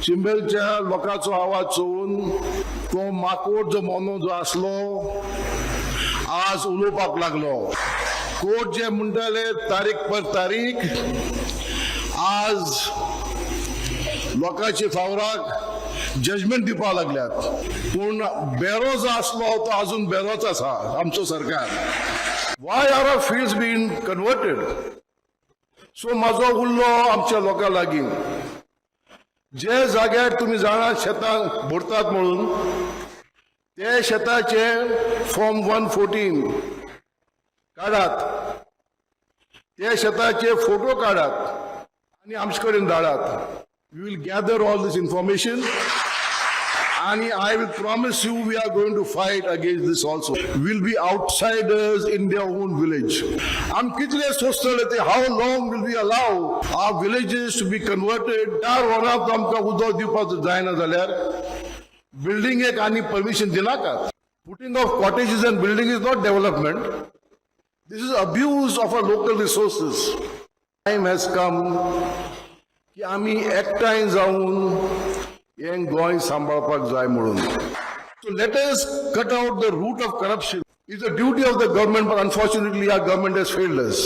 चिंबलच्या लोकांचो आवाज चोवन तो माकोड जो मोनो जो आसलो आज उलोवपाक लागलो. कोर्ट जे म्हणटाले तारीख पर तारीख, आज लोकांचे फावराक जजमेंट दिवपाक लागल्यात. पूण बेरो जो आसलो तो अजून बेरोच आसा आमचो सरकार. Why are our fields been converted? So म्हाजो उल्लो आमच्या लोकां लागीं, जे जाग्यार तुमी जाणा शेतां भरतात म्हणून, ते शेताचे फॉर्म 114 काडात, ते शेताचे फोटो काडात आनी आमचे कडेन धाडात. We will gather all this information आणि I will promise you, we are going to fight against this also. We'll be outsiders in their own village. आम कितले सोंसतले ते? How long will we allow our villages to be converted? 4 वरां आमकां उदक दिवपाक जायना जाल्यार बिल्डिंगेक आनी permission दिनाकात. Putting of cottages and building is not development. This is abuse of our local resources. Time has come की आमी एकठांय जावन हें गोंय सांबाळपाक जाय म्हणून. So let us cut out the root of corruption. It's a duty of the government, but unfortunately our government has failed us.